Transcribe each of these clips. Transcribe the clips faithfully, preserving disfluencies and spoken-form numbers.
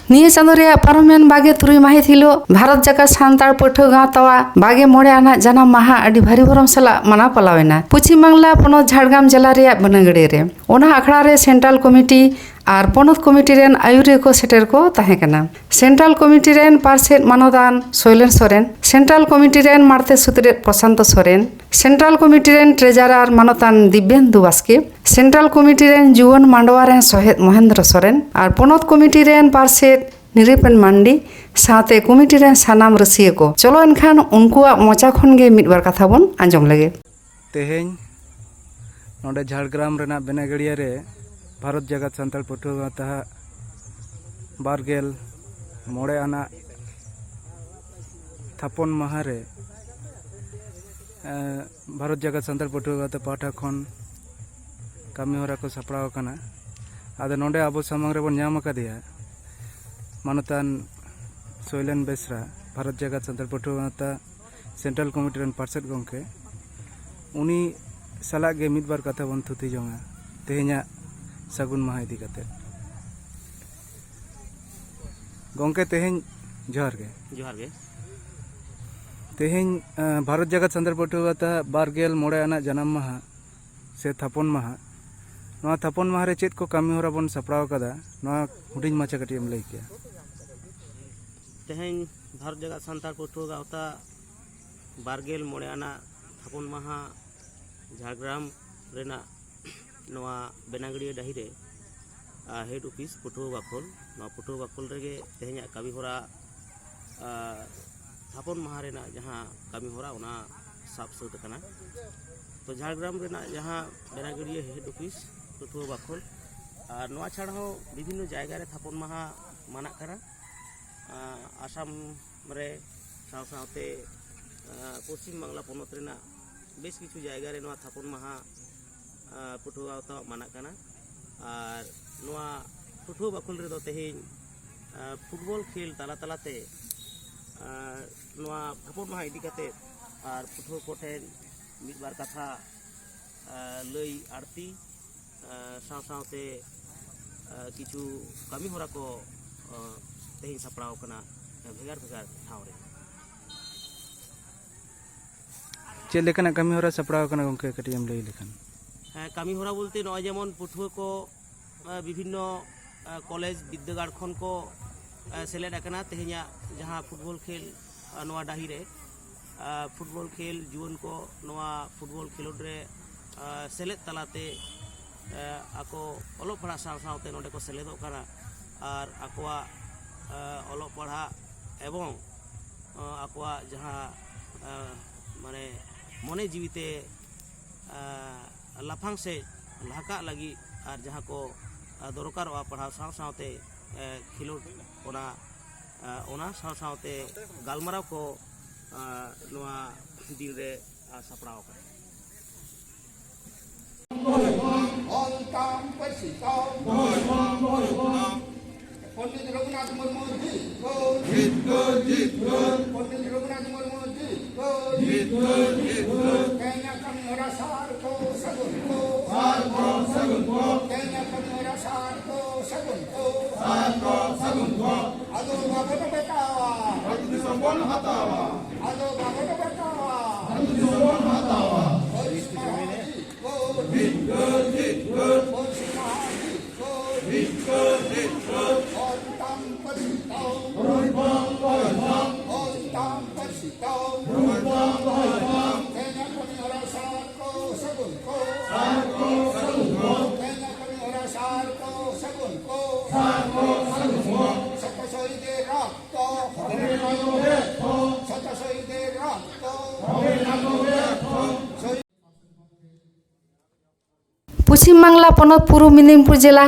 ᱱᱤᱭᱟᱹ ᱪᱟᱸᱫᱳ ᱨᱮᱭᱟᱜ ᱯᱟᱨᱚᱢᱮᱱ ᱵᱟᱜᱮ ᱛᱩᱨᱩᱭ ᱢᱟᱹᱦᱤᱛ ᱦᱤᱞᱳᱜ ᱵᱷᱟᱨᱚᱛ ᱡᱟᱠᱟᱛ ᱥᱟᱱᱛᱟᱲ ᱯᱟᱹᱴᱷᱩᱣᱟᱹ ᱜᱟᱶᱛᱟᱣᱟᱜ ᱵᱟᱜᱮ ᱢᱚᱬᱮ ᱟᱱᱟᱜ ᱡᱟᱱᱟᱢ ᱢᱟᱦᱟ ᱟᱹᱰᱤ ᱵᱷᱟᱹᱨᱤ ᱵᱷᱚᱨᱚᱢ ᱥᱟᱞᱟᱜ ᱢᱟᱱᱟᱣ ᱯᱟᱞᱟᱣ ᱮᱱᱟ ᱯᱚᱪᱷᱤᱢ ᱵᱟᱝᱞᱟ ᱯᱚᱱᱚᱛ ᱡᱷᱟᱲᱜᱨᱟᱢ ᱡᱮᱞᱟ ᱨᱮᱭᱟᱜ ᱵᱮᱱᱟᱜᱟᱹᱲᱤᱭᱟᱹ ᱨᱮ᱾ ᱚᱱᱟ ᱟᱠᱷᱲᱟ ᱨᱮ ᱥᱮᱱᱴᱨᱟᱞ ᱠᱚᱢᱤᱴᱤ ᱟᱨ ᱯᱚᱱᱚᱛ ᱠᱚᱢᱤᱴᱤ ᱨᱮᱱ ᱟᱹᱭᱩᱨᱤᱭᱟᱹ ᱠᱚ ᱥᱮᱴᱮᱨ ᱠᱚ ᱛᱟᱦᱮᱸ ᱠᱟᱱᱟ᱾ ᱥᱮᱱᱴᱨᱟᱞ ᱠᱚᱢᱤᱴᱤ ᱨᱮᱱ ᱯᱟᱨᱥᱮᱛ ᱢᱟᱱᱚᱛᱟᱱ ᱥᱳᱭᱞᱮᱱ ᱥᱚᱨᱮᱱ, ᱥᱮᱱᱴᱨᱟᱞ ᱠᱚᱢᱤᱴᱤ ᱨᱮᱱ ᱢᱟᱬᱛᱮ ᱥᱩᱛᱨᱮᱫ ᱯᱨᱚᱥᱟᱱᱛᱚ ᱥᱚᱨᱮᱱ, ᱥᱮᱱᱴᱨᱟᱞ ᱠᱚᱢᱤᱴᱤ ᱨᱮᱱ ᱴᱨᱮᱡᱟᱨᱟᱨ ᱢᱟᱱᱚᱛᱟᱱ ᱫᱤᱵᱽᱭᱮᱱᱫᱩ ᱵᱟᱥᱠᱮ, ᱥᱮᱱᱴᱨᱟᱞ ᱠᱚᱢᱤᱴᱤ ᱨᱮᱱ ᱡᱩᱣᱟᱹᱱ ᱢᱟᱰᱣᱟ ᱨᱮᱱ ᱥᱚᱦᱮᱫ ᱢᱚᱦᱮᱱᱫᱨᱚ ᱥᱚᱨᱮᱱ ᱟᱨ ᱯᱚᱱᱚᱛ ᱠᱚᱢᱤᱴᱤ ᱨᱮᱱ ᱯᱟᱨᱥᱮᱛ ᱱᱤᱨᱩᱯᱮᱱ ᱢᱟᱱᱰᱤ ᱥᱟᱶᱛᱮ ᱠᱚᱢᱤᱴᱤ ᱨᱮᱱ ᱥᱟᱱᱟᱢ ᱨᱟᱹᱥᱤᱭᱟᱹ ᱠᱚ᱾ ᱪᱚᱞᱚ ᱮᱱᱠᱷᱟᱱ ᱩᱱᱠᱩᱣᱟᱜ ᱢᱚᱪᱟ ᱠᱷᱚᱱ ᱜᱮ ᱢᱤᱫ ᱵᱟᱨ ᱠᱟᱛᱷᱟ ᱵᱚᱱ ᱟᱸᱡᱚᱢ ᱞᱮᱜᱮ᱾ ᱛᱮᱦᱮᱧ ᱱᱚᱰᱮ ᱡᱷᱟᱲᱜᱨᱟᱢ ᱨᱮᱱᱟᱜ ᱵᱮᱱᱟᱜᱟᱹᱲᱤᱭᱟᱹ ᱨᱮ ᱵᱷᱟᱨᱚᱛ ᱡᱟᱠᱟᱛ ᱥᱟᱱᱛᱟᱲ ᱯᱟᱹᱴᱷᱩᱣᱟᱹ ᱜᱟᱶᱛᱟ ᱵᱟᱨ ᱜᱮᱞ ᱢᱚᱬᱮ ᱟᱱᱟᱜ ᱛᱷᱟᱯᱚᱱ ᱢᱟᱦᱟ ᱨᱮ, ᱮᱸ, ᱵᱷᱟᱨᱚᱛ ᱡᱟᱠᱟᱛ ᱥᱟᱱᱛᱟᱲ ᱯᱟᱹᱴᱷᱩᱣᱟᱹ ᱜᱟᱶᱛᱟ ᱯᱟᱦᱴᱟ ᱠᱷᱚᱱ ᱠᱟᱹᱢᱤ ᱦᱚᱨᱟ ᱠᱚ ᱥᱟᱯᱲᱟᱣ ᱟᱠᱟᱱᱟ᱾ ᱟᱫᱚ ᱱᱚᱰᱮ ᱟᱵᱚ ᱥᱟᱢᱟᱝ ᱨᱮᱵᱚᱱ ᱧᱟᱢ ᱟᱠᱟᱫᱮᱭᱟ ᱢᱟᱱᱚᱛᱟᱱ ᱥᱳᱭᱞᱮᱱ ᱵᱮᱥᱨᱟ, ᱵᱷᱟᱨᱚᱛ ᱡᱟᱠᱟᱛ ᱥᱟᱱᱛᱟᱲ ᱯᱟᱹᱴᱷᱩᱣᱟᱹ ᱜᱟᱶᱛᱟ ᱥᱮᱱᱴᱨᱟᱞ ᱠᱚᱢᱤᱴᱤ ᱨᱮᱱ ᱯᱟᱨᱥᱮᱛ ᱜᱚᱢᱠᱮ᱾ ᱩᱱᱤ ᱥᱟᱞᱟᱜ ᱜᱮ ᱢᱤᱫ ᱵᱟᱨ ᱠᱟᱛᱷᱟ ᱵᱚᱱ ᱛᱷᱩᱛᱤ ᱡᱚᱝᱟ ᱛᱮᱦᱮᱧᱟᱜ ᱥᱟᱹᱜᱩᱱ ᱢᱟᱦᱟ ᱤᱫᱤ ᱠᱟᱛᱮ᱾ ᱜᱚᱢᱠᱮ, ᱛᱮᱦᱮᱧ, ᱡᱚᱦᱟᱨ ᱜᱮ᱾ ᱡᱚᱦᱟᱨ ᱜᱮ᱾ ᱛᱮᱦᱮᱧ, ᱮᱸ, ᱵᱷᱟᱨᱚᱛ ᱡᱟᱠᱟᱛ ᱥᱟᱱᱛᱟᱲ ᱯᱟᱹᱴᱷᱩᱣᱟᱹ ᱜᱟᱶᱛᱟ ᱵᱟᱨ ᱜᱮᱞ ᱢᱚᱬᱮ ᱟᱱᱟᱜ ᱡᱟᱱᱟᱢ ᱢᱟᱦᱟ ᱥᱮ ᱛᱷᱟᱯᱚᱱ ᱢᱟᱦᱟ, ᱱᱚᱣᱟ ᱛᱷᱟᱯᱚᱱ ᱢᱟᱦᱟ ᱨᱮ ᱪᱮᱫ ᱠᱚ ᱠᱟᱹᱢᱤ ᱦᱚᱨᱟ ᱵᱚᱱ ᱥᱟᱯᱲᱟᱣ ᱟᱠᱟᱫᱟ, ᱱᱚᱣᱟ ᱦᱩᱰᱤᱧ ᱢᱟᱪᱷᱟ ᱠᱟᱹᱴᱤᱡ ᱮᱢ ᱞᱟᱹᱭ ᱠᱮᱭᱟ? ᱛᱮᱦᱮᱧ ᱵᱷᱟᱨᱚᱛ ᱡᱟᱠᱟᱛ ᱥᱟᱱᱛᱟᱲ ᱯᱟᱹᱴᱷᱩᱣᱟᱹ ᱜᱟᱶᱛᱟ ᱵᱟᱨ ᱜᱮᱞ ᱢᱚᱬᱮ ᱟᱱᱟᱜ ᱛᱷᱟᱯᱚᱱ ᱢᱟᱦᱟ ᱡᱷᱟᱲᱜᱨᱟᱢ ᱨᱮᱱᱟᱜ ᱱᱚᱣᱟ ᱵᱮᱱᱟᱜᱟᱹᱲᱤᱭᱟᱹ ᱰᱟᱹᱦᱤ ᱨᱮ, ᱟ, ᱦᱮᱰ ᱚᱯᱷᱤᱥ ᱯᱟᱹᱴᱷᱩᱣᱟᱹ ᱵᱟᱠᱷᱳᱞ, ᱱᱚᱣᱟ ᱯᱟᱹᱴᱷᱩᱣᱟᱹ ᱵᱟᱠᱷᱳᱞ ᱨᱮᱜᱮ ᱛᱮᱦᱮᱧᱟᱜ ᱠᱟᱹᱢᱤ ᱦᱚᱨᱟ, ᱟ, ᱛᱷᱟᱯᱚᱱ ᱢᱟᱦᱟ ᱨᱮᱱᱟᱜ ᱡᱟᱦᱟᱸ ᱠᱟᱹᱢᱤ ᱦᱚᱨᱟ, ᱚᱱᱟ ᱥᱟᱵ ᱥᱟᱹᱛ ᱟᱠᱟᱱᱟ᱾ ᱛᱚ, ᱡᱷᱟᱲᱜᱨᱟᱢ ᱨᱮᱱᱟᱜ ᱡᱟᱦᱟᱸ ᱵᱮᱱᱟᱜᱟᱹᱲᱤᱭᱟᱹ ᱦᱮᱰ ᱚᱯᱷᱤᱥ ᱯᱟᱹᱴᱷᱩᱣᱟᱹ ᱵᱟᱠᱷᱳᱞ, ᱟᱨ ᱱᱚᱣᱟ ᱪᱷᱟᱲᱟ ᱦᱚᱸ ᱵᱤᱵᱷᱤᱱᱱᱚ ᱡᱟᱭᱜᱟ ᱨᱮ ᱛᱷᱟᱯᱚᱱ ᱢᱟᱦᱟ ᱢᱟᱱᱟᱜ ᱠᱟᱱᱟ᱾ ᱟ, ᱟᱥᱟᱢ ᱨᱮ, ᱥᱟᱶ ᱥᱟᱶᱛᱮ, ᱟ, ᱯᱚᱥᱪᱤᱢ ᱵᱟᱝᱞᱟ ᱯᱚᱱᱚᱛ ᱨᱮᱱᱟᱜ ᱵᱮᱥ ᱠᱤᱪᱷᱩ ᱡᱟᱭᱜᱟ ᱨᱮ ᱱᱚᱣᱟ ᱛᱷᱟᱯᱚᱱ ᱢᱟᱦᱟ, ᱟ, ᱯᱟᱹᱴᱷᱩᱣᱟᱹ ᱜᱟᱶᱛᱟ ᱢᱟᱱᱟᱜ ᱠᱟᱱᱟ᱾ ᱟᱨ ᱱᱚᱣᱟ ᱯᱟᱹᱴᱷᱩᱣᱟᱹ ᱵᱟᱠᱷᱳᱞ ᱨᱮᱫᱚ ᱛᱮᱦᱮᱧ, ᱟ, ᱯᱷᱩᱴᱵᱚᱞ ᱠᱷᱮᱞ ᱛᱟᱞᱟ ᱛᱟᱞᱟᱛᱮ, ᱟ, ᱱᱚᱣᱟ ᱛᱷᱟᱯᱚᱱ ᱢᱟᱦᱟ ᱤᱫᱤ ᱠᱟᱛᱮ ᱟᱨ ᱯᱟᱹᱴᱷᱩᱣᱟᱹ ᱠᱚᱴᱷᱮᱱ ᱢᱤᱫ ᱵᱟᱨ ᱠᱟᱛᱷᱟ, ᱟ, ᱞᱟᱹᱭ ᱟᱹᱲᱛᱤ, ᱟ, ᱥᱟᱶ ᱥᱟᱶᱛᱮ, ᱟ, ᱠᱤᱪᱷᱩ ᱠᱟᱹᱢᱤ ᱦᱚᱨᱟ ᱠᱚ ᱛᱮᱦᱮᱧ ᱥᱟᱯᱲᱟᱣ ᱠᱟᱱᱟ ᱵᱷᱮᱜᱟᱨ ᱵᱷᱮᱜᱟᱨ ᱴᱷᱟᱶ ᱨᱮ᱾ ᱪᱮᱫ ᱞᱮᱠᱟᱱᱟᱜ ᱠᱟᱹᱢᱤ ᱦᱚᱨᱟ ᱥᱟᱯᱲᱟᱣ ᱠᱟᱱᱟ ᱜᱚᱢᱠᱮ, ᱠᱟᱹᱴᱤᱡ ᱮᱢ ᱞᱟᱹᱭ ᱞᱮᱠᱷᱟᱱ? ᱦᱮᱸ, ᱠᱟᱹᱢᱤ ᱦᱚᱨᱟ ᱵᱚᱞᱛᱮ ᱱᱚᱜᱼᱚᱭ ᱡᱮᱢᱚᱱ ᱯᱟᱹᱴᱷᱩᱣᱟᱹ ᱠᱚ ᱵᱤᱵᱷᱤᱱᱱᱚ ᱠᱚᱞᱮᱡᱽ ᱵᱤᱫᱽᱫᱟᱹᱜᱟᱲ ᱠᱷᱚᱱ ᱠᱚ ᱥᱮᱞᱮᱫ ᱟᱠᱟᱱᱟ ᱛᱮᱦᱮᱧᱟᱜ ᱡᱟᱦᱟᱸ ᱯᱷᱩᱴᱵᱚᱞ ᱠᱷᱮᱞ ᱱᱚᱣᱟ ᱰᱟᱹᱦᱤ ᱨᱮ᱾ ᱯᱷᱩᱴᱵᱚᱞ ᱠᱷᱮᱞ ᱡᱩᱣᱟᱹᱱ ᱠᱚ ᱱᱚᱣᱟ ᱯᱷᱩᱴᱵᱚᱞ ᱠᱷᱮᱞᱳᱰ ᱨᱮ ᱥᱮᱞᱮᱫ ᱛᱟᱞᱟᱛᱮ ᱟᱠᱚ ᱚᱞᱚᱜ ᱯᱟᱲᱦᱟᱜ ᱥᱟᱶ ᱥᱟᱶᱛᱮ ᱱᱚᱰᱮ ᱠᱚ ᱥᱮᱞᱮᱫᱚᱜ ᱠᱟᱱᱟ᱾ ᱟᱨ ᱟᱠᱚᱣᱟᱜ ᱚᱞᱚᱜ ᱯᱟᱲᱦᱟᱜ ᱮᱵᱚᱝ ᱟᱠᱚᱣᱟᱜ ᱡᱟᱦᱟᱸ ᱢᱟᱱᱮ ᱢᱚᱱᱮ ᱡᱤᱣᱤᱛᱮ ᱞᱟᱯᱷᱟᱝ ᱥᱮᱫ ᱞᱟᱦᱟ ᱠᱟᱜ ᱞᱟᱹᱜᱤᱫ ᱟᱨ ᱡᱟᱦᱟᱸ ᱠᱚ ᱫᱚᱨᱠᱟᱨᱚᱜᱼᱟ ᱯᱟᱲᱦᱟᱣ ᱥᱟᱶ ᱥᱟᱶᱛᱮ ᱠᱷᱮᱞᱳᱰ, ᱚᱱᱟ ᱚᱱᱟ ᱥᱟᱶ ᱥᱟᱶᱛᱮ ᱜᱟᱞᱢᱟᱨᱟᱣ ᱠᱚ ᱱᱚᱣᱟ ᱫᱤᱱ ᱨᱮ ᱥᱟᱯᱲᱟᱣ ᱟᱠᱟᱱᱟ᱾ ᱚᱞ ᱛᱟᱢ ᱯᱟᱹᱨᱥᱤ ᱛᱟᱢ᱾ ᱯᱚᱱᱰᱤᱛ ᱨᱚᱜᱷᱩᱱᱟᱛᱷ ᱢᱩᱨᱢᱩ ᱡᱤᱛᱠᱟᱹᱨ᱾ ᱡᱤᱛᱠᱟᱹᱨ, ᱡᱤᱛᱠᱟᱹᱨ᱾ ᱯᱚᱱᱰᱤᱛ ᱨᱚᱜᱷᱩᱱᱟᱛᱷ ᱢᱩᱨᱢᱩ ᱡᱤᱛᱠᱟᱹᱨ᱾ ᱡᱤᱛᱠᱟᱹᱨ, ᱡᱤᱛᱠᱟᱹᱨ᱾ ᱛᱮᱦᱮᱧᱟᱜ ᱠᱟᱹᱢᱤ ᱦᱚᱨᱟ ᱥᱟᱨ ᱠᱚ ᱥᱟᱹᱜᱩᱱ ᱠᱚ᱾ ᱥᱟᱨ ᱠᱚ ᱥᱟᱹᱜᱩᱱ ᱠᱚ᱾ ᱛᱮᱦᱮᱧᱟᱜ ᱠᱟᱹᱢᱤ ᱦᱚᱨᱟ ᱥᱟᱨ ᱠᱚ ᱥᱟᱹᱜᱩᱱ ᱠᱚ᱾ ᱥᱟᱨ ᱠᱚ ᱥᱟᱹᱜᱩᱱ ᱠᱚ᱾ ᱟᱫᱚ ᱵᱟᱵᱚᱱ ᱵᱮᱴᱟᱣᱟ᱾ ᱟᱹᱛᱩ ᱫᱤᱥᱚᱢ ᱵᱚᱱ ᱦᱟᱛᱟᱣᱟ᱾ ᱟᱫᱚ ᱵᱟᱵᱚᱱ ᱵᱮᱴᱟᱣᱟ᱾ ᱟᱹᱛᱩ ᱫᱤᱥᱚᱢ ᱵᱚᱱ ᱦᱟᱛᱟᱣᱟ᱾ ᱦᱚᱨᱤᱥ ᱢᱟᱦᱟ ᱡᱤᱛᱠᱟᱹᱨ᱾ ᱡᱤᱛᱠᱟᱹᱨ, ᱡᱤᱛᱠᱟᱹᱨ᱾ ᱦᱚᱨᱤᱥ ᱢᱟᱦᱟ ᱡᱤᱛᱠᱟᱹᱨ᱾ ᱡᱤᱛᱠᱟᱹᱨ, ᱡᱤᱛᱠᱟᱹᱨ᱾ ᱚᱞ ᱛᱟᱢ ᱯᱟᱹᱨᱥᱤ ᱛᱟᱢ᱾ ᱨᱚᱲ ᱛᱟᱢ ᱨᱚᱦᱚᱭ ᱛᱟᱢ᱾ ᱚᱞ ᱛᱟᱢ ᱯᱟᱹᱨᱥᱤ ᱛᱟᱢ᱾ ᱨᱚᱲ ᱛᱟᱢ ᱨᱚᱦᱚᱭ ᱛᱟᱢ᱾ ᱛᱮᱦᱮᱧᱟᱜ ᱠᱟᱹᱢᱤ ᱦᱚᱨᱟ ᱥᱟᱨ ᱠᱚ ᱥᱟᱹᱜᱩᱱ ᱠᱚ᱾ ᱥᱟᱨ ᱠᱚ ᱥᱟᱹᱜᱩᱱ ᱠᱚ᱾ ᱛᱮᱦᱮᱧᱟᱜ ᱠᱟᱹᱢᱤ ᱦᱚᱨᱟ ᱥᱟᱨ ᱠᱚ ᱥᱟᱹᱜᱩᱱ ᱠᱚ᱾ ᱥᱟᱨ ᱠᱚ ᱥᱟᱹᱜᱩᱱ ᱠᱚ᱾ ᱥᱚᱛ ᱥᱚᱦᱤᱫᱮᱨ ᱨᱚᱠᱛᱚ᱾ ᱦᱚᱲᱢᱚ ᱨᱮᱱᱟᱜ ᱫᱚ ᱵᱮᱥ ᱠᱚ᱾ ᱥᱚᱛ ᱥᱚᱦᱤᱫᱮᱨ ᱨᱚᱠᱛᱚ᱾ ᱦᱚᱲᱢᱚ ᱨᱮᱱᱟᱜ ᱫᱚ ᱵᱮᱥ ᱠᱚ᱾ ᱥᱚᱦᱤᱫ ᱯᱚᱪᱷᱤᱢ ᱵᱟᱝᱞᱟ ᱯᱚᱱᱚᱛ ᱯᱩᱨᱩᱵ ᱢᱮᱫᱤᱱᱤᱯᱩᱨ ᱡᱮᱞᱟ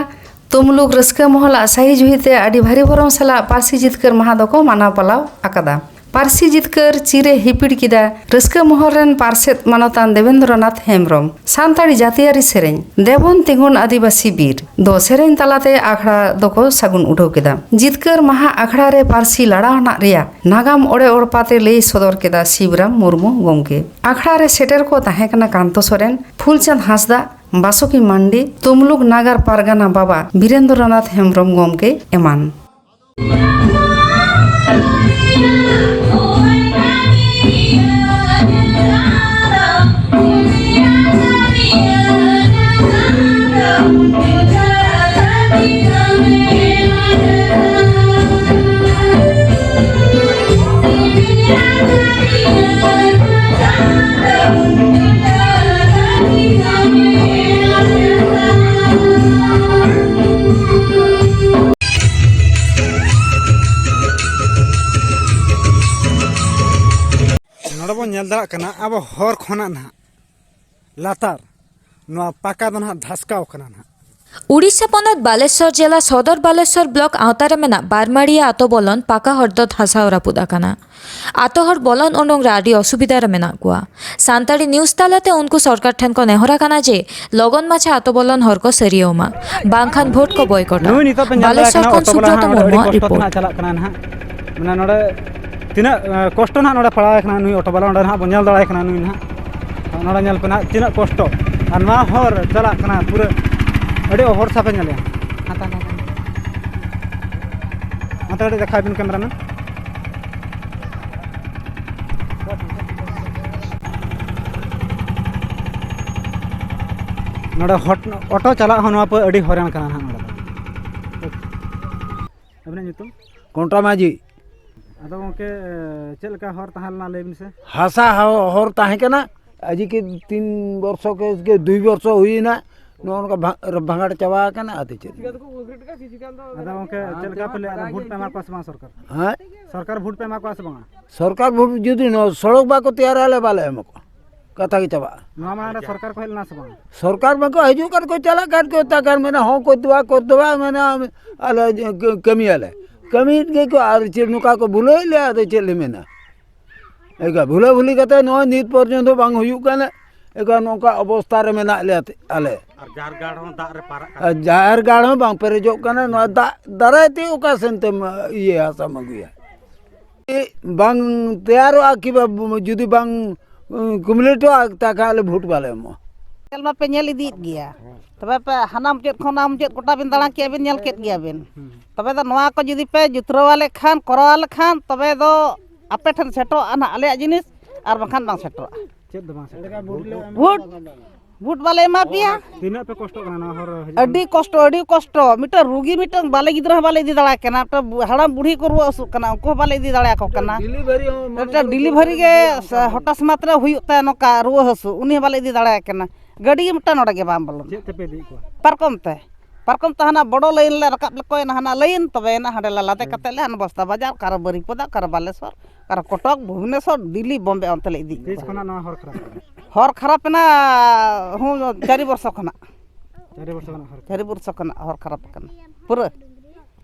ᱛᱩᱢᱞᱩᱠ ᱨᱟᱹᱥᱠᱟᱹ ᱢᱚᱦᱚᱞᱟᱜ ᱥᱟᱹᱦᱤ ᱡᱩᱦᱤᱛᱮ ᱟᱹᱰᱤ ᱵᱷᱟᱹᱨᱤ ᱵᱷᱚᱨᱚᱢ ᱥᱟᱞᱟᱜ ᱯᱟᱹᱨᱥᱤ ᱡᱤᱛᱠᱟᱹᱨ ᱢᱟᱦᱟ ᱫᱚᱠᱚ ᱢᱟᱱᱟᱣ ᱯᱟᱞᱟᱣ ᱟᱠᱟᱫᱟ᱾ ᱯᱟᱹᱨᱥᱤ ᱡᱤᱛᱠᱟᱹᱨ ᱪᱤᱨᱮ ᱦᱤᱯᱤᱲ ᱠᱮᱫᱟ ᱨᱟᱹᱥᱠᱟᱹ ᱢᱚᱦᱚᱞ ᱨᱮᱱ ᱯᱟᱨᱥᱮᱛ ᱢᱟᱱᱚᱛᱟᱱ ᱫᱮᱵᱮᱱᱫᱨᱚᱱᱟᱛᱷ ᱦᱮᱢᱵᱽᱨᱚᱢ᱾ ᱥᱟᱱᱛᱟᱲᱤ ᱡᱟᱹᱛᱤᱭᱟᱹᱨᱤ ᱥᱮᱨᱮᱧ ᱫᱮᱵᱚᱱ ᱛᱤᱸᱜᱩᱱ ᱟᱹᱫᱤᱵᱟᱹᱥᱤ ᱵᱤᱨ ᱫᱚ ᱥᱮᱨᱮᱧ ᱛᱟᱞᱟᱛᱮ ᱟᱠᱷᱲᱟ ᱫᱚᱠᱚ ᱥᱟᱹᱜᱩᱱ ᱩᱰᱷᱟᱹᱣ ᱠᱮᱫᱟ᱾ ᱡᱤᱛᱠᱟᱹᱨ ᱢᱟᱦᱟ ᱟᱠᱷᱲᱟ ᱨᱮ ᱯᱟᱹᱨᱥᱤ ᱞᱟᱲᱟᱣᱱᱟᱜ ᱨᱮᱭᱟᱜ ᱱᱟᱜᱟᱢ ᱚᱲᱮ ᱚᱲᱯᱟᱛᱮ ᱞᱟᱹᱭ ᱥᱚᱫᱚᱨ ᱠᱮᱫᱟ ᱥᱤᱵᱽᱨᱟᱢ ᱢᱩᱨᱢᱩ ᱜᱚᱢᱠᱮ᱾ ᱟᱠᱷᱲᱟ ᱨᱮ ᱥᱮᱴᱮᱨ ᱠᱚ ᱛᱟᱦᱮᱸ ᱠᱟᱱᱟ ᱠᱟᱱᱛᱚ ᱥᱚᱨᱮᱱ, ᱯᱷᱩᱞᱪᱟᱸᱫᱽ ᱦᱟᱸᱥᱫᱟ, ᱵᱟᱥᱩᱠᱤ ᱢᱟᱱᱰᱤ, ᱛᱩᱢᱞᱩᱠ ᱱᱟᱜᱟᱨ ᱯᱟᱨᱜᱟᱱᱟ ᱵᱟᱵᱟ ᱵᱤᱨᱮᱱᱫᱨᱚᱱᱟᱛᱷ ᱦᱮᱢᱵᱽᱨᱚᱢ ᱜᱚᱢᱠᱮ ᱮᱢᱟᱱ᱾ ᱱᱚᱰᱮ ᱵᱚᱱ ᱧᱮᱞ ᱫᱟᱲᱮᱭᱟᱜ ᱠᱟᱱᱟ, ᱟᱵᱚ ᱦᱚᱨ ᱠᱷᱚᱱᱟᱜ ᱱᱟᱦᱟᱜ ᱞᱟᱛᱟᱨ ᱱᱚᱣᱟ ᱯᱟᱠᱟ ᱫᱚ ᱱᱟᱦᱟᱜ ᱫᱷᱟᱥᱠᱟᱣ ᱠᱟᱱᱟ ᱱᱟᱦᱟᱜ᱾ ᱩᱲᱤᱥᱥᱟ ᱯᱚᱱᱚᱛ ᱵᱟᱞᱮᱥᱚᱨ ᱡᱮᱞᱟ ᱥᱚᱫᱚᱨ ᱵᱟᱞᱮᱥᱚᱨ ᱵᱞᱚᱠ ᱟᱣᱛᱟ ᱨᱮ ᱢᱮᱱᱟᱜ ᱵᱟᱨᱢᱟᱲᱤᱭᱟ ᱟᱛᱳ ᱵᱚᱞᱚᱱ ᱯᱟᱠᱟ ᱦᱚᱨ ᱫᱚ ᱫᱷᱟᱥᱟᱣ ᱨᱟᱹᱯᱩᱫ ᱟᱠᱟᱱᱟ᱾ ᱟᱛᱳ ᱦᱚᱲ ᱵᱚᱞᱚᱱ ᱩᱰᱩᱝ ᱨᱮ ᱟᱹᱰᱤ ᱚᱥᱩᱵᱤᱫᱷᱟ ᱨᱮ ᱢᱮᱱᱟᱜ ᱠᱚᱣᱟ᱾ ᱥᱟᱱᱛᱟᱲᱤ ᱱᱤᱭᱩᱡᱽ ᱛᱟᱞᱟᱛᱮ ᱩᱱᱠᱩ ᱥᱚᱨᱠᱟᱨ ᱴᱷᱮᱱ ᱠᱚ ᱱᱮᱦᱚᱨ ᱟᱠᱟᱱᱟ ᱡᱮ ᱞᱚᱜᱚᱱ ᱢᱟᱪᱷᱟ ᱟᱛᱳ ᱵᱚᱞᱚᱱ ᱦᱚᱨ ᱠᱚ ᱥᱟᱹᱨᱤᱭᱟᱹᱣ ᱢᱟ, ᱵᱟᱝᱠᱷᱟᱱ ᱵᱷᱳᱴ ᱠᱚ ᱵᱚᱭᱠᱚᱴᱟ᱾ ᱱᱩᱭ ᱱᱤᱛᱚᱜ ᱯᱮ ᱧᱮᱞ ᱵᱟᱞᱮᱥᱚᱨ ᱫᱟᱲᱮᱭᱟᱜ ᱠᱟᱱᱟ, ᱠᱷᱚᱱ ᱚᱴᱳ ᱵᱟᱞᱟ ᱥᱩᱵᱨᱚᱛ ᱦᱟᱸᱜ ᱱᱚᱰᱮ ᱟᱹᱰᱤ ᱢᱩᱨᱢᱩᱣᱟᱜ ᱠᱚᱥᱴᱚ ᱛᱮ ᱨᱤᱯᱳᱨᱴ᱾ ᱱᱟᱦᱟᱜ ᱪᱟᱞᱟᱜ ᱠᱟᱱᱟ ᱱᱟᱦᱟᱜ᱾ ᱢᱟᱱᱮ ᱱᱚᱰᱮ ᱛᱤᱱᱟᱹᱜ, ᱮ, ᱠᱚᱥᱴᱚ ᱱᱟᱦᱟᱜ ᱱᱚᱰᱮ ᱯᱟᱲᱟᱣ ᱟᱠᱟᱱᱟ ᱱᱩᱭ ᱚᱴᱳ ᱵᱟᱞᱟ, ᱱᱚᱰᱮ ᱱᱟᱦᱟᱜ ᱵᱚᱱ ᱧᱮᱞ ᱫᱟᱲᱮᱭᱟᱭ ᱠᱟᱱᱟ ᱱᱩᱭ ᱱᱟᱦᱟᱜ᱾ ᱱᱚᱰᱮ ᱧᱮᱞ ᱯᱮ ᱱᱟᱦᱟᱜ ᱛᱤᱱᱟᱹᱜ ᱠᱚᱥᱴᱚ᱾ ᱟᱨ ᱱᱚᱣᱟ ᱦᱚᱨ ᱪᱟᱞᱟᱜ ᱠᱟᱱᱟ ᱯᱩᱨᱟᱹ ᱟᱹᱰᱤ ᱚᱦᱚᱲ ᱥᱟᱯᱮ ᱧᱮᱞᱮᱜᱼᱟ᱾ ᱦᱟᱛᱟ, ᱦᱟᱛᱟ᱾ ᱢᱟᱛᱚ ᱠᱟᱹᱴᱤᱡ ᱫᱮᱠᱷᱟᱣ ᱵᱤᱱ ᱠᱮᱢᱮᱨᱟ ᱢᱮᱱ᱾ ᱱᱚᱰᱮ ᱦᱚᱴ-, ᱚᱴᱳ ᱪᱟᱞᱟᱜ ᱦᱚᱸ ᱱᱚᱣᱟ ᱯᱮ ᱟᱹᱰᱤ ᱦᱚᱭᱨᱟᱱ ᱠᱟᱱᱟ ᱱᱟᱦᱟᱜ ᱱᱚᱰᱮ ᱫᱚ᱾ ᱟᱹᱵᱤᱱᱟᱜ ᱧᱩᱛᱩᱢ? ᱠᱚᱱᱴᱟ ᱢᱟᱹᱡᱷᱤ᱾ ᱟᱫᱚ ᱜᱚᱢᱠᱮ, ᱪᱮᱫ ᱞᱮᱠᱟ ᱦᱚᱨ ᱛᱟᱦᱮᱸ ᱞᱮᱱᱟ ᱞᱟᱹᱭ ᱵᱤᱱ ᱥᱮ? ᱦᱟᱥᱟ ᱦᱚ-, ᱦᱚᱨ ᱛᱟᱦᱮᱸ ᱠᱟᱱᱟ, ᱟᱡᱤ ᱠᱤ ᱛᱤᱱ ᱵᱚᱨᱥᱚ ᱠᱮ, ᱠᱮ ᱫᱩᱭ ᱵᱚᱨᱥᱚ ᱦᱩᱭᱮᱱᱟ, ᱱᱚᱜᱼᱚ ᱱᱚᱝᱠᱟ ᱵᱷᱟ-, ᱵᱷᱟᱸᱜᱟᱲ ᱪᱟᱵᱟ ᱟᱠᱟᱱᱟ, ᱟᱫᱚ ᱪᱮᱫ? ᱟᱫᱚ ᱜᱚᱢᱠᱮ, ᱪᱮᱫ ᱞᱮᱠᱟ ᱯᱮ ᱞᱟᱹᱭᱟ, ᱟᱫᱚ ᱵᱷᱳᱴ ᱯᱮ ᱮᱢᱟ ᱠᱚᱣᱟ ᱥᱮ ᱵᱟᱝ ᱥᱚᱨᱠᱟᱨ? ᱦᱮᱸ? ᱥᱚᱨᱠᱟᱨ ᱵᱷᱳᱴ ᱯᱮ ᱮᱢᱟ ᱠᱚᱣᱟ ᱥᱮ ᱵᱟᱝᱟ? ᱥᱚᱨᱠᱟᱨ ᱵᱷᱳᱴ ᱡᱩᱫᱤ ᱱᱚᱣᱟ ᱥᱚᱲᱚᱠ ᱵᱟᱠᱚ ᱛᱮᱭᱟᱨᱟ, ᱟᱞᱮ ᱵᱟᱞᱮ ᱮᱢᱟ ᱠᱚᱣᱟ, ᱠᱟᱛᱷᱟ ᱜᱮ ᱪᱟᱵᱟᱜᱼᱟ᱾ ᱱᱚᱣᱟ ᱢᱟᱲᱟᱝ ᱨᱮ ᱥᱚᱨᱠᱟᱨ ᱠᱚ ᱦᱮᱡ ᱞᱮᱱᱟ ᱥᱮ ᱵᱟᱝ? ᱥᱚᱨᱠᱟᱨ ᱢᱟᱠᱚ ᱦᱤᱡᱩᱜ ᱠᱟᱱ ᱠᱚ ᱪᱟᱞᱟᱜ ᱠᱟᱱ ᱠᱚ, ᱛᱟᱠᱟᱨ ᱢᱮᱱᱟ, ᱦᱚᱸ ᱠᱚ ᱫᱩᱣᱟ ᱠᱚ ᱫᱩᱣᱟ, ᱢᱮᱱᱟ ᱟᱞᱮ ᱠᱟᱹ-, ᱠᱟᱹᱢᱤᱭᱟᱞᱮ᱾ ᱠᱟᱹᱢᱤᱭᱮᱫ ᱜᱮᱠᱚ, ᱟᱨ ᱪᱮᱫ ᱱᱚᱝᱠᱟ ᱠᱚ ᱵᱷᱩᱞᱟᱹᱣᱮᱫ ᱞᱮᱭᱟ, ᱟᱫᱚ ᱪᱮᱫ ᱞᱮ ᱢᱮᱱᱟ? ᱮᱱᱠᱟ ᱵᱷᱩᱞᱟᱹ ᱵᱷᱩᱞᱤ ᱠᱟᱛᱮ ᱱᱚᱜᱼᱚᱭ ᱱᱤᱛ ᱯᱚᱨᱡᱚᱱᱛᱚ ᱵᱟᱝ ᱦᱩᱭᱩᱜ ᱠᱟᱱᱟ᱾ ᱮᱱᱠᱟ ᱱᱚᱝᱠᱟ ᱚᱵᱚᱥᱛᱟ ᱨᱮ ᱢᱮᱱᱟᱜ ᱞᱮᱭᱟ ᱛᱮ-, ᱟᱞᱮ᱾ ᱟᱨ ᱡᱟᱦᱮᱨ ᱜᱟᱲ ᱦᱚᱸ ᱫᱟᱜ ᱨᱮ ᱯᱟᱨᱟᱜ ᱠᱟᱱᱟ᱾ ᱟᱨ ᱡᱟᱦᱮᱨ ᱜᱟᱲ ᱦᱚᱸ ᱵᱟᱝ ᱯᱮᱨᱮᱡᱚᱜ ᱠᱟᱱᱟ᱾ ᱱᱚᱣᱟ ᱫᱟᱜ ᱫᱟᱨᱟᱭ ᱛᱮ ᱚᱠᱟ ᱥᱮᱱ ᱛᱮᱢ ᱤᱭᱟᱹ ᱦᱟᱥᱟᱢ ᱟᱹᱜᱩᱭᱟ? ᱵᱟᱝ ᱛᱮᱭᱟᱨᱚᱜᱼᱟ ᱠᱤ ᱵᱟ-, ᱡᱩᱫᱤ ᱵᱟᱝ, ᱩᱸ, ᱠᱚᱢᱯᱞᱤᱴᱚᱜᱼᱟ, ᱛᱟᱦᱚᱞᱮ ᱵᱷᱳᱴ ᱵᱟᱞᱮ ᱮᱢᱚᱜᱼᱟ᱾ ᱧᱮᱞ ᱢᱟᱯᱮ ᱧᱮᱞ ᱤᱫᱤᱭᱮᱫ ᱜᱮᱭᱟ᱾ ᱛᱚᱵᱮ ᱯᱮ ᱦᱟᱱᱟ ᱢᱩᱪᱟᱹᱫ ᱠᱷᱚᱱ ᱱᱚᱣᱟ ᱢᱩᱪᱟᱹᱫ ᱜᱚᱴᱟ ᱵᱤᱱ ᱫᱟᱬᱟ ᱠᱮᱜᱼᱟ, ᱵᱤᱱ ᱧᱮᱞ ᱠᱮᱫ ᱜᱮᱭᱟ ᱵᱤᱱ᱾ ᱛᱚᱵᱮ ᱫᱚ ᱱᱚᱣᱟ ᱠᱚ ᱡᱩᱫᱤ ᱯᱮ ᱡᱩᱛᱨᱟᱹᱣ ᱟᱞᱮ ᱠᱷᱟᱱ, ᱠᱚᱨᱟᱣ ᱟᱞᱮ ᱠᱷᱟᱱ, ᱛᱚᱵᱮ ᱫᱚ ᱟᱯᱮ ᱴᱷᱮᱱ ᱥᱮᱴᱮᱨᱚᱜᱼᱟ ᱱᱟᱦᱟᱜ ᱟᱞᱮᱭᱟᱜ ᱡᱤᱱᱤᱥ, ᱟᱨ ᱵᱟᱝᱠᱷᱟᱱ ᱵᱟᱝ ᱥᱮᱴᱮᱨᱚᱜᱼᱟ᱾ ᱪᱮᱫ ᱫᱚ ᱵᱟᱝ ᱥᱮᱴᱮᱨᱚᱜᱼᱟ? ᱵᱷᱳᱴ, ᱵᱷᱳᱴ ᱵᱟᱞᱮ ᱮᱢᱟ ᱯᱮᱭᱟ᱾ ᱛᱤᱱᱟᱹᱜ ᱯᱮ ᱠᱚᱥᱴᱚᱜ ᱠᱟᱱᱟ ᱱᱚᱣᱟ ᱦᱚᱨ ᱦᱤᱡᱩᱜ? ᱟᱹᱰᱤ ᱠᱚᱥᱴᱚ, ᱟᱹᱰᱤ ᱠᱚᱥᱴᱚ᱾ ᱢᱤᱫᱴᱟᱝ ᱨᱩᱜᱤ ᱢᱤᱫᱴᱟᱝ ᱵᱟᱞᱮ ᱜᱤᱫᱽᱨᱟᱹ ᱦᱚᱸ ᱵᱟᱞᱮ ᱤᱫᱤ ᱫᱟᱲᱮᱭᱟᱭ ᱠᱟᱱᱟ᱾ ᱢᱤᱫᱴᱟᱝ ᱵᱩ-, ᱦᱟᱲᱟᱢ ᱵᱩᱲᱦᱤ ᱠᱚ ᱨᱩᱣᱟᱹ ᱦᱟᱹᱥᱩᱜ ᱠᱟᱱᱟ, ᱩᱱᱠᱩ ᱦᱚᱸ ᱵᱟᱞᱮ ᱤᱫᱤ ᱫᱟᱲᱮᱭᱟᱠᱚ ᱠᱟᱱᱟ᱾ ᱰᱮᱞᱤᱵᱷᱟᱨᱤ ᱦᱚᱸ ᱢᱟᱱᱮ ᱢᱤᱫᱴᱟᱝ ᱰᱮᱞᱤᱵᱷᱟᱨᱤ ᱜᱮ ᱥᱮ ᱦᱚᱴᱟᱥ ᱢᱟᱛᱨᱮ ᱦᱩᱭᱩᱜ ᱛᱟᱭᱟ ᱱᱚᱝᱠᱟ ᱨᱩᱣᱟᱹ ᱦᱟᱹᱥᱩ, ᱩᱱᱤ ᱦᱚᱸ ᱵᱟᱞᱮ ᱤᱫᱤ ᱫᱟᱲᱮᱭᱟᱭ ᱠᱟᱱᱟ᱾ ᱜᱟᱹᱰᱤ ᱜᱮ ᱢᱤᱫᱴᱟᱝ ᱱᱚᱰᱮ ᱜᱮ ᱵᱟᱝ ᱵᱚᱞᱚᱱᱟ᱾ ᱪᱮᱫ ᱛᱮᱯᱮ ᱤᱫᱤᱭᱮᱫ ᱠᱚᱣᱟ? ᱯᱟᱨᱠᱚᱢ ᱛᱮ᱾ ᱯᱟᱨᱠᱚᱢ ᱛᱮ ᱦᱟᱱᱟ ᱵᱚᱲᱚ ᱞᱟᱭᱤᱱ ᱞᱮ ᱨᱟᱠᱟᱵ ᱞᱮᱠᱚᱭᱮᱱᱟ, ᱦᱟᱱᱟ ᱞᱟᱭᱤᱱ, ᱛᱚᱵᱮᱭᱮᱱᱟ ᱦᱟᱸᱰᱮ ᱞᱮ ᱞᱟᱫᱮ ᱠᱟᱛᱮᱫ ᱞᱮ ᱦᱟᱱᱟ ᱵᱚᱥᱛᱟ ᱵᱟᱡᱟᱨ, ᱚᱠᱟᱨᱮ ᱵᱟᱹᱨᱤᱯᱟᱫᱟ, ᱚᱠᱟᱨᱮ ᱵᱟᱞᱮᱥᱚᱨ, ᱚᱠᱟᱨᱮ ᱠᱚᱴᱚᱠ, ᱵᱷᱩᱵᱽᱱᱮᱥᱚᱨ, ᱫᱤᱞᱞᱤ, ᱵᱚᱢᱵᱮ, ᱚᱱᱛᱮ ᱞᱮ ᱤᱫᱤ ᱛᱤᱥ ᱠᱚᱣᱟ᱾ ᱠᱷᱚᱱᱟᱜ ᱱᱚᱣᱟ ᱦᱚᱨ ᱠᱷᱟᱨᱟᱯ ᱠᱟᱱᱟ? ᱦᱚᱨ ᱠᱷᱟᱨᱟᱯ ᱮᱱᱟ, ᱦᱩᱸ, ᱪᱟᱨᱤ ᱵᱚᱨᱥᱚ ᱠᱷᱚᱱᱟᱜ᱾ ᱪᱟᱨᱤ ᱵᱚᱨᱥᱚ ᱠᱷᱚᱱᱟᱜ ᱦᱚᱨ ᱪᱟᱨᱤ ᱵᱚᱨᱥᱚ ᱠᱷᱚᱱᱟᱜ ᱦᱚᱨ ᱠᱷᱟᱨᱟᱯ ᱟᱠᱟᱱᱟ ᱯᱩᱨᱟᱹ᱾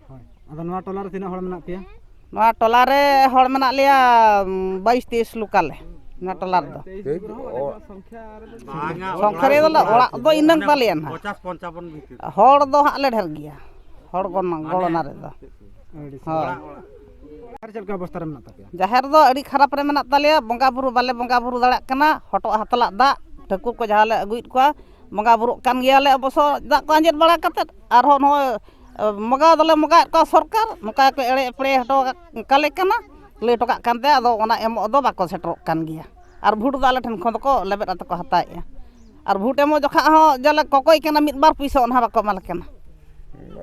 ᱦᱳᱭ᱾ ᱟᱫᱚ ᱱᱚᱣᱟ ᱴᱚᱞᱟ ᱨᱮ ᱛᱤᱱᱟᱹᱜ ᱦᱚᱲ ᱢᱮᱱᱟᱜ ᱯᱮᱭᱟ? ᱱᱚᱣᱟ ᱴᱚᱞᱟ ᱨᱮ ᱦᱚᱲ ᱢᱮᱱᱟᱜ ᱞᱮᱭᱟ, ᱩᱢ, ᱵᱟᱭᱤᱥ ᱛᱮᱭᱤᱥ ᱞᱳᱠᱟᱞ ᱨᱮ, ᱱᱚᱣᱟ ᱴᱚᱞᱟ ᱨᱮᱫᱚ᱾ ᱴᱷᱤᱠ, ᱚ-, ᱥᱚᱝᱠᱷᱟ ᱨᱮ ᱫᱚ ᱚᱲᱟᱜ ᱫᱚ ᱤᱱᱟᱹᱝ ᱛᱟᱞᱮᱭᱟ ᱱᱟᱦᱟᱜ᱾ ᱯᱚᱧᱪᱟᱥ ᱯᱚᱧᱪᱟᱵᱚᱱ ᱵᱷᱤᱛᱤᱨ᱾ ᱦᱚᱲ ᱫᱚ ᱦᱟᱸᱜ ᱞᱮ ᱰᱷᱮᱨ ᱜᱮᱭᱟ, ᱦᱚᱲ ᱜᱚᱱ-, ᱜᱚᱲᱚᱱᱟ ᱨᱮᱫᱚ᱾ ᱟᱹᱰᱤ ᱦᱳᱭ᱾ ᱥᱟᱨᱦᱟᱣ᱾ ᱟᱨ ᱪᱮᱫ ᱞᱮᱠᱟ ᱚᱵᱚᱥᱛᱟ ᱨᱮ ᱢᱮᱱᱟᱜ ᱛᱟᱯᱮᱭᱟ? ᱡᱟᱦᱮᱨ ᱫᱚ ᱟᱹᱰᱤ ᱠᱷᱟᱨᱟᱯ ᱨᱮ ᱢᱮᱱᱟᱜ ᱛᱟᱞᱮᱭᱟ, ᱵᱚᱸᱜᱟ ᱵᱩᱨᱩ ᱵᱟᱞᱮ ᱵᱚᱸᱜᱟ ᱵᱩᱨᱩ ᱫᱟᱲᱮᱭᱟᱜ ᱠᱟᱱᱟ, ᱦᱚᱴᱚᱜ ᱦᱟᱛᱞᱟᱜ ᱫᱟᱜ, ᱴᱷᱟᱹᱠᱩᱨ ᱠᱚ ᱡᱟᱦᱟᱸ ᱞᱮ ᱟᱹᱜᱩᱭᱮᱫ ᱠᱚᱣᱟ, ᱵᱚᱸᱜᱟ ᱵᱩᱨᱩᱜ ᱠᱟᱱ ᱜᱮᱭᱟᱞᱮ ᱚᱵᱚᱥᱥᱚ, ᱫᱟᱜ ᱠᱚ ᱟᱸᱡᱮᱫ ᱵᱟᱲᱟ ᱠᱟᱛᱮᱫ, ᱟᱨᱦᱚᱸ ᱱᱚᱜᱼᱚᱭ, ᱮ, ᱵᱚᱸᱜᱟ ᱫᱚᱞᱮ ᱵᱚᱸᱜᱟᱭᱮᱫ ᱠᱚᱣᱟ, ᱥᱚᱨᱠᱟᱨ ᱱᱚᱝᱠᱟ ᱠᱚ ᱮᱲᱮ ᱮᱯᱲᱮ ᱦᱚᱴᱚ ᱠᱟᱞᱮ ᱠᱟᱱᱟ, ᱞᱟᱹᱭ ᱦᱚᱴᱚ ᱠᱟᱜ ᱠᱟᱱᱛᱮ ᱟᱫᱚ ᱚᱱᱟ ᱮᱢᱚᱜ ᱫᱚ ᱵᱟᱠᱚ ᱥᱮᱴᱮᱨᱚᱜ ᱠᱟᱱ ᱜᱮᱭᱟ᱾ ᱟᱨ ᱵᱷᱳᱴ ᱫᱚ ᱟᱞᱮ ᱴᱷᱮᱱ ᱠᱷᱚᱱ ᱫᱚᱠᱚ ᱞᱮᱵᱮᱫ ᱠᱟᱛᱮ ᱠᱚ ᱦᱟᱛᱟᱣᱮᱫᱼᱟ᱾ ᱟᱨ ᱵᱷᱳᱴ ᱮᱢᱚᱜ ᱡᱚᱠᱷᱟ ᱦᱚᱸ ᱡᱟᱞᱮ ᱠᱚᱠᱚᱭ ᱠᱟᱱᱟ, ᱢᱤᱫ ᱵᱟᱨ ᱯᱩᱭᱥᱟᱹ ᱚᱱᱟ ᱦᱚᱸ ᱵᱟᱠᱚ ᱮᱢᱟᱞᱮ ᱠᱟᱱᱟ᱾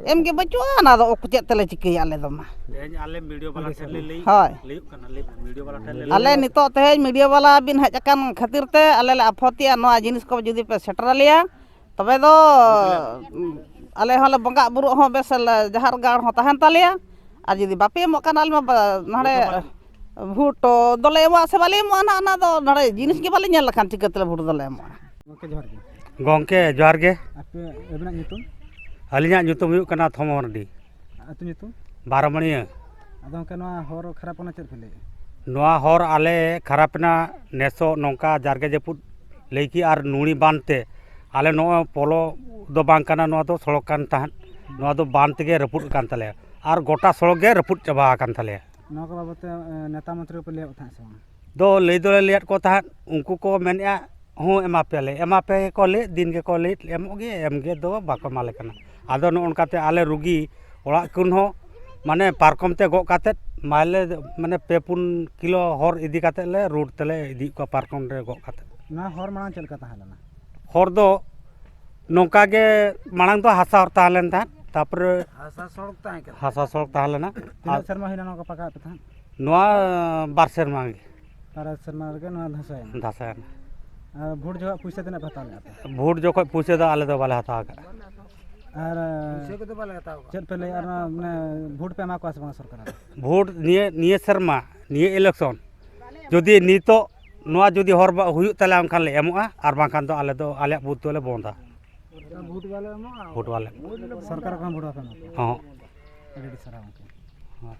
ᱮᱢ ᱜᱮ ᱵᱟᱹᱪᱩᱜᱼᱟ, ᱚᱱᱟ ᱫᱚ ᱚᱠ-, ᱪᱮᱫ ᱛᱮᱞᱮ ᱪᱤᱠᱟᱹᱭᱟ ᱟᱞᱮ ᱫᱚ ᱢᱟ? ᱛᱮᱦᱮᱧ ᱟᱞᱮ ᱢᱤᱰᱤᱭᱟ ᱵᱟᱞᱟ ᱴᱷᱮᱱ ᱞᱮ ᱞᱟᱹᱭ, ᱦᱳᱭ᱾ ᱞᱟᱹᱭᱚᱜ ᱠᱟᱱᱟ, ᱞᱟᱹᱭ ᱢᱮ, ᱢᱤᱰᱤᱭᱟ ᱵᱟᱞᱟ ᱴᱷᱮᱱ ᱞᱮ ᱞᱟᱹᱭ᱾ ᱟᱞᱮ ᱱᱤᱛᱚᱜ ᱛᱮᱦᱮᱧ ᱢᱤᱰᱤᱭᱟ ᱵᱟᱞᱟ ᱵᱤᱱ ᱦᱮᱡ ᱟᱠᱟᱱ ᱠᱷᱟᱹᱛᱤᱨ ᱛᱮ ᱟᱞᱮ ᱞᱮ ᱟᱯᱷᱚᱛᱤᱜᱼᱟ, ᱱᱚᱣᱟ ᱡᱤᱱᱤᱥ ᱠᱚ ᱡᱩᱫᱤ ᱯᱮ ᱥᱮᱴᱮᱨ ᱟᱞᱮᱭᱟ, ᱛᱚᱵᱮ ᱫᱚ ᱟᱞᱮ ᱦᱚᱸᱞᱮ ᱵᱚᱸᱜᱟᱜ ᱵᱩᱨᱩᱜ ᱦᱚᱸ ᱵᱮᱥ ᱞᱮ, ᱡᱟᱦᱮᱨ ᱜᱟᱲ ᱦᱚᱸ ᱛᱟᱦᱮᱱ ᱛᱟᱞᱮᱭᱟ᱾ ᱟᱨ ᱡᱩᱫᱤ ᱵᱟᱯᱮ ᱮᱢᱚᱜ ᱠᱟᱱᱟ, ᱟᱞᱮ ᱢᱟ ᱵᱟ-, ᱱᱚᱰᱮ ᱵᱷᱳᱴ ᱫᱚᱞᱮ ᱮᱢᱚᱜᱼᱟ ᱥᱮ ᱵᱟᱞᱮ ᱮᱢᱚᱜᱼᱟ ᱱᱟᱦᱟᱜ, ᱚᱱᱟ ᱫᱚ ᱱᱚᱰᱮ ᱡᱤᱱᱤᱥ ᱜᱮ ᱵᱟᱞᱮ ᱧᱮᱞ ᱞᱮᱠᱷᱟᱱ ᱪᱤᱠᱟᱹ ᱛᱮᱞᱮ ᱵᱷᱳᱴ ᱫᱚᱞᱮ ᱮᱢᱚᱜᱼᱟ? ᱜᱚᱢᱠᱮ, ᱡᱚᱦᱟᱨ ᱜᱮ᱾ ᱜᱚᱢᱠᱮ, ᱡᱚᱦᱟᱨ ᱜᱮ᱾ ᱟᱯᱮ, ᱟᱵᱤᱱᱟᱜ ᱧᱩᱛᱩᱢ? ᱟᱹᱞᱤᱧᱟᱜ ᱧᱩᱛᱩᱢ ᱦᱩᱭᱩᱜ ᱠᱟᱱᱟ ᱛᱷᱚᱢᱚ ᱢᱟᱨᱰᱤ᱾ ᱟᱹᱛᱩ ᱧᱩᱛᱩᱢ? ᱵᱟᱨᱚᱢᱟᱹᱲᱤᱭᱟᱹ᱾ ᱟᱫᱚ ᱜᱚᱢᱠᱮ, ᱱᱚᱣᱟ ᱦᱚᱨ ᱠᱷᱟᱨᱟᱯ ᱠᱟᱱᱟ, ᱪᱮᱫ ᱯᱮ ᱞᱟᱹᱭᱮᱫᱼᱟ? ᱱᱚᱣᱟ ᱦᱚᱨ ᱟᱞᱮ ᱠᱷᱟᱨᱟᱯ ᱮᱱᱟ ᱱᱮᱥᱚᱜ ᱱᱚᱝᱠᱟ ᱡᱟᱨᱜᱮ ᱡᱟᱹᱯᱩᱫ ᱞᱟᱹᱭ ᱠᱮᱜᱼᱟ, ᱟᱨ ᱱᱩᱲᱤ ᱵᱟᱸᱫᱷ ᱛᱮ᱾ ᱟᱞᱮ ᱱᱚᱣᱟ ᱯᱚᱞᱚ ᱫᱚ ᱵᱟᱝ ᱠᱟᱱᱟ, ᱱᱚᱣᱟ ᱫᱚ ᱥᱚᱲᱚᱠ ᱠᱟᱱ ᱛᱟᱦᱮᱸᱫ, ᱱᱚᱣᱟ ᱫᱚ ᱵᱟᱸᱫᱷ ᱛᱮᱜᱮ ᱨᱟᱹᱯᱩᱫ ᱟᱠᱟᱱ ᱛᱟᱞᱮᱭᱟ, ᱟᱨ ᱜᱚᱴᱟ ᱥᱚᱲᱚᱠ ᱜᱮ ᱨᱟᱹᱯᱩᱫ ᱪᱟᱵᱟ ᱟᱠᱟᱱ ᱛᱟᱞᱮᱭᱟ᱾ ᱱᱚᱣᱟ ᱠᱚ ᱵᱟᱵᱚᱫ ᱛᱮ, ᱮ, ᱱᱮᱛᱟ ᱢᱚᱱᱛᱨᱤ ᱠᱚᱯᱮ ᱞᱟᱹᱭᱟᱫ ᱠᱚ ᱛᱟᱦᱮᱸᱫ ᱥᱮ ᱵᱟᱝ? ᱫᱚ ᱞᱟᱹᱭ ᱫᱚᱞᱮ ᱞᱟᱹᱭᱟᱫ ᱠᱚ ᱛᱟᱦᱮᱸᱫ, ᱩᱱᱠᱩ ᱠᱚ ᱢᱮᱱᱮᱫᱼᱟ, ᱦᱚᱸ, ᱮᱢᱟ ᱯᱮᱭᱟᱞᱮ, ᱮᱢᱟ ᱯᱮ ᱜᱮᱠᱚ ᱞᱟᱹᱭᱮᱫ, ᱫᱤᱱ ᱜᱮᱠᱚ ᱞᱟᱹᱭᱮᱫ, ᱮᱢᱚᱜ ᱜᱮ, ᱮᱢ ᱜᱮ ᱫᱚ ᱵᱟᱠᱚ ᱮᱢᱟᱞᱮ ᱠᱟᱱᱟ᱾ ᱟᱫᱚ ᱱᱚᱜᱼᱚ ᱱᱚᱝᱠᱟᱛᱮ ᱟᱞᱮ ᱨᱩᱜᱤ ᱚᱲᱟᱜ ᱠᱷᱚᱱ ᱦᱚᱸ, ᱢᱟᱱᱮ, ᱯᱟᱨᱠᱚᱢ ᱛᱮ ᱜᱚᱜ ᱠᱟᱛᱮᱫ ᱢᱟᱭᱞᱮ, ᱢᱟᱱᱮ, ᱯᱮ ᱯᱩᱱ ᱠᱤᱞᱳ ᱦᱚᱨ ᱤᱫᱤ ᱠᱟᱛᱮᱫ ᱞᱮ ᱨᱳᱰ ᱛᱮᱞᱮ ᱤᱫᱤᱭᱮᱫ ᱠᱚᱣᱟ, ᱯᱟᱨᱠᱚᱢ ᱨᱮ ᱜᱚᱜ ᱠᱟᱛᱮᱫ᱾ ᱱᱚᱣᱟ ᱦᱚᱨ ᱢᱟᱲᱟᱝ ᱪᱮᱫ ᱞᱮᱠᱟ ᱛᱟᱦᱮᱸ ᱞᱮᱱᱟ? ᱦᱚᱨ ᱫᱚ ᱱᱚᱝᱠᱟ ᱜᱮ, ᱢᱟᱲᱟᱝ ᱫᱚ ᱦᱟᱥᱟ ᱦᱚᱨ ᱛᱟᱦᱮᱸ ᱞᱮᱱ ᱛᱟᱦᱮᱸᱫ, ᱛᱟᱨᱯᱚᱨᱮ ᱦᱟᱥᱟ ᱥᱚᱲᱚᱠ ᱛᱟᱦᱮᱸ ᱠᱟᱱᱟ᱾ ᱦᱟᱥᱟ ᱥᱚᱲᱚᱠ ᱛᱟᱦᱮᱸ ᱞᱮᱱᱟ᱾ ᱛᱤᱱᱟᱹᱜ ᱟᱨ ᱥᱮᱨᱢᱟ ᱦᱩᱭᱱᱟ ᱱᱚᱣᱟ ᱠᱚ ᱯᱟᱠᱟ ᱟᱯᱮ ᱛᱟᱦᱮᱸᱫ? ᱱᱚᱣᱟ ᱵᱟᱨ ᱥᱮᱨᱢᱟ ᱜᱮ᱾ ᱵᱟᱨ ᱥᱮᱨᱢᱟ ᱨᱮᱜᱮ ᱱᱚᱣᱟ ᱫᱷᱟᱥᱟᱭᱮᱱᱟ? ᱫᱷᱟᱥᱟᱭᱮᱱᱟ᱾ ᱟᱨ ᱵᱷᱳᱴ ᱡᱚᱠᱷᱚᱱ ᱯᱩᱭᱥᱟᱹ ᱛᱤᱱᱟᱹᱜ ᱯᱮ ᱦᱟᱛᱟᱣ ᱞᱮᱫᱼᱟ ᱯᱮ? ᱵᱷᱳᱴ ᱡᱚᱠᱷᱚᱱ ᱯᱩᱭᱥᱟᱹ ᱫᱚ ᱟᱞᱮ ᱫᱚ ᱵᱟᱞᱮ ᱦᱟᱛᱟᱣ ᱟᱠᱟᱫᱼᱟ᱾ ᱟᱨ ᱯᱩᱭᱥᱟᱹ ᱠᱚᱫᱚ ᱵᱟᱞᱮ ᱦᱟᱛᱟᱣ ᱟᱠᱟᱫᱼᱟ᱾ ᱪᱮᱫ ᱯᱮ ᱞᱟᱹᱭᱟ, ᱟᱨ ᱱᱚᱣᱟ, ᱢᱟᱱᱮ, ᱵᱷᱳᱴ ᱯᱮ ᱮᱢᱟ ᱠᱚᱣᱟ ᱥᱮ ᱵᱟᱝ ᱥᱚᱨᱠᱟᱨ ᱨᱮ? ᱵᱷᱳᱴ ᱱᱤᱭᱟᱹ, ᱱᱤᱭᱟᱹ ᱥᱮᱨᱢᱟ, ᱱᱤᱭᱟᱹ ᱤᱞᱮᱠᱥᱚᱱ ᱡᱩᱫᱤ ᱱᱤᱛᱚᱜ ᱱᱚᱣᱟ ᱡᱩᱫᱤ ᱦᱚᱨ ᱵᱟ-, ᱦᱩᱭᱩᱜ ᱛᱟᱞᱮᱭᱟ, ᱮᱱᱠᱷᱟᱱ ᱞᱮ ᱮᱢᱚᱜᱼᱟ, ᱟᱨ ᱵᱟᱝᱠᱷᱟᱱ ᱫᱚ ᱟᱞᱮ ᱫᱚ ᱟᱞᱮᱭᱟᱜ ᱵᱩᱛᱷ ᱫᱚᱞᱮ ᱵᱚᱱᱫᱟ᱾ ᱵᱷᱳᱴ ᱵᱟᱞᱮ ᱮᱢᱚᱜᱼᱟ᱾ ᱵᱷᱳᱴ ᱵᱟᱞᱮ ᱥᱚᱨᱠᱟᱨ ᱠᱷᱚᱱ ᱵᱷᱳᱴ ᱵᱟᱯᱮ ᱮᱢᱟ ᱠᱚᱣᱟ? ᱦᱚᱸ᱾ ᱟᱹᱰᱤ ᱟᱹᱰᱤ ᱥᱟᱨᱦᱟᱣ ᱜᱚᱢᱠᱮ᱾ ᱦᱚᱸ᱾